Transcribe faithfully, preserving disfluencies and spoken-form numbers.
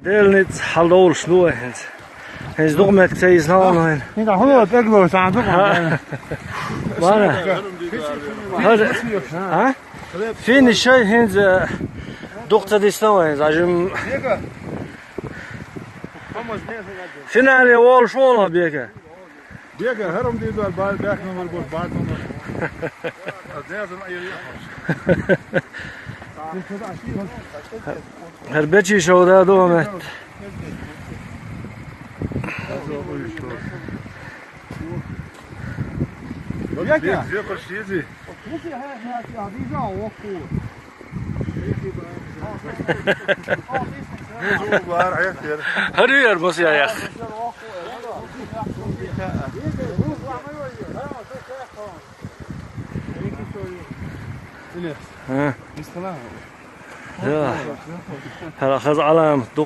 Делница хьалдовлуш ду вай хӀинца. ХӀинца дукха меттиг ца йисна вайна. ХӀинца хьуна тӀегло сан дукха. Ха? Бара. ХӀара. А? Финиш шай хӀинца дукха ца дисна вайна. Зажим. Финале волуш волу бека. Бека, хӀара хӀума дийр ду, баьхна номер бу, баьхна номер. ХӀара бечи шов да ду мет. Бека. ХӀара яр бос я ях. Ха. Я. ХӀара хаза Ӏаламат ду.